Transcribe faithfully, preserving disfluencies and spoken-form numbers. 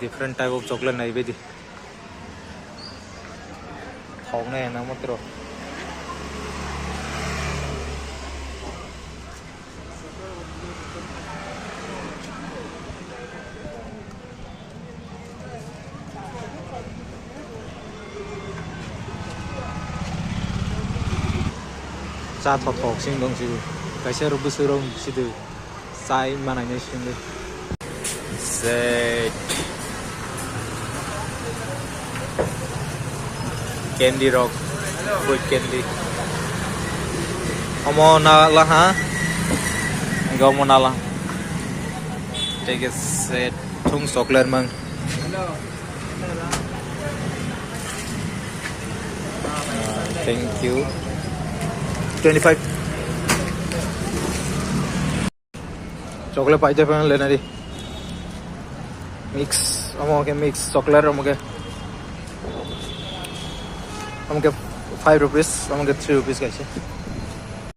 Different type of chocolate nai bedi. Thok nai na matro. Cha thok thok sing dong si. Kaisa rok bwswk rok si de. Chai manai nai sindi. Set. Candy rok. Fruit candy. Omo na la ha. Enggak omo na la. Take a set. Thung chocolate mang. Ah, thank you. Twenty-five. Chocolate paite fan lenari. Mix, omo ke mix chocolate omo ke. Omo ke five rupees, omo ke three rupees kaise.